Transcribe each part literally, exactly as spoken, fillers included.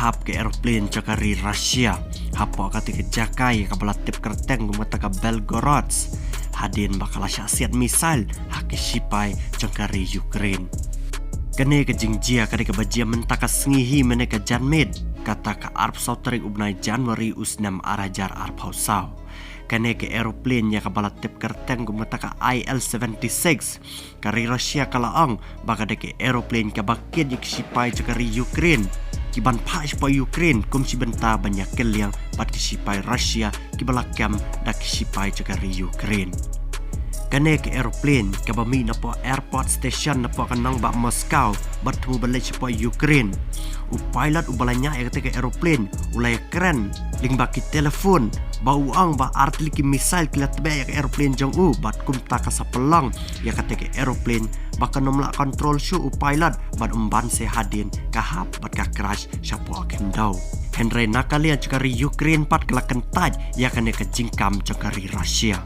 ap ka aeroplane jong ka ri Russia hapoh kata ka jaka ïa kaba la tip kyrteng kum kata ka Belgorod, hadien ba ka la shah siat missile ha ki shipai jong ka ri Ukraine. Kane ka jingjia ka dei kaba jia mynta ka sngi hi mynne ka janmiet, kata ka arphew saw tarik u bnai January u snem ar hajar arphew saw. Kane ka aeroplane ïa kaba la tip kyrteng kum kata ka I L seventy-six, ka ri Russia ka la ong ba ka dei ka aeroplane kaba kit ïa ki shipai jong ka ri Ukraine, ki ban phah shapoh Ukraine kum shi bynta ban ïa kylliang bad ki shipai Russia kiba la kem da ki shipai jong ka ri Ukraine. Kane ka aeroplane kaba mih napoh airport station napoh ka nongbah Moscow bad thmu ban leit shapoh Ukraine. U pilot uba la ñiah ïa kata ka aeroplane u la ïakren lyngba ki telephone ba u ong ba ar tylli ki missile ki la tbeh ïa ka aeroplane jong u bad kumta ka sa pynlong ïa kata ka aeroplane ba kan ym lah control shuh u pilot bad ym ban se hadien ka hap bad ka crash shapoh ka khyndew. Hynrei na ka liang jong ka ri Ukraine pat ka la kyntait ïa kane ka jingkam jong ka ri Russia.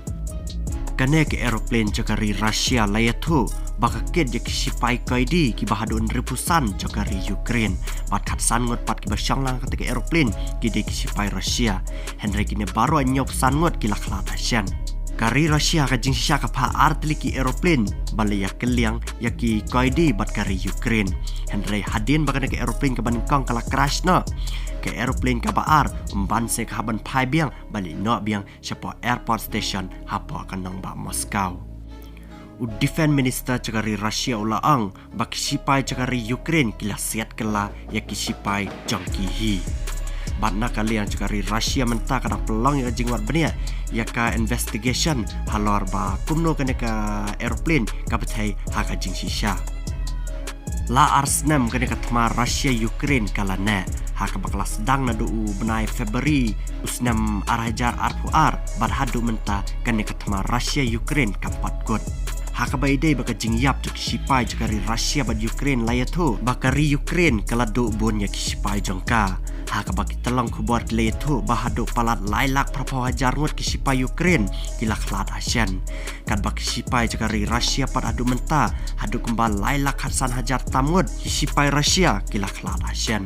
Kane ka aeroplane jong ka ri Russia la ïathuh ba ka kit ïa ki shipai koidi kiba haduh hynriewphew san jong ka ri Ukraine bad khatsan ngut pat kiba shong lang ha kata ka aeroplane ki dei ki shipai Russia. Hynrei kine baroh hynñiewphew san ngut ki la khlad ha shen. Ka ri Russia ka jingshisha ka phah ar tylli ki aeroplane ban leit ïa kylliang ïa ki koidi bad ka ri Ukraine. Hynrei hadien ba kane ka aeroplane kaba nyngkong ka la crash noh, ka aeroplane kaba ar ym ban se ka hap ban phai biang ban leit noh biang shapoh airport station hapoh ka nongbah Moscow. U defense minister jong ka ri Russia u la ong ba ki shipai jong ka ri Ukraine ki la siat kylla ïa ki shipai jong ki hi. Bad na ka liang jong ka ri Russia mynta ka dang pynlong ïa ka jingwad bniah ïa ka investigation halor ba kumno kane ka aeroplane ka bthei ha ka jingshisha. La ar snem kane ka thma Russia Ukraine ka la neh, ha kaba ka la sdang naduh u bnai February u snem ar hajar arphew ar bad haduh mynta kane ka thma Russia Ukraine kam pat kut. Ha kaba ïadei bad ka jingïap jong ki shipai jong ka ri Russia bad Ukraine la ïathuh ba ka ri Ukraine ka la duh bun ïa ki shipai jong ka, ha kaba ki tyllong khubor ki la ïathuh ba haduh palat lai lak phraphew hajar ngut ki shipai Ukraine ki la khlad ha shen. Katba ki shipai jong ka ri Russia pat haduh mynta haduh kumba lai lak khatsan hajar tam ngut ki shipai Russia ki la khlad ha shen.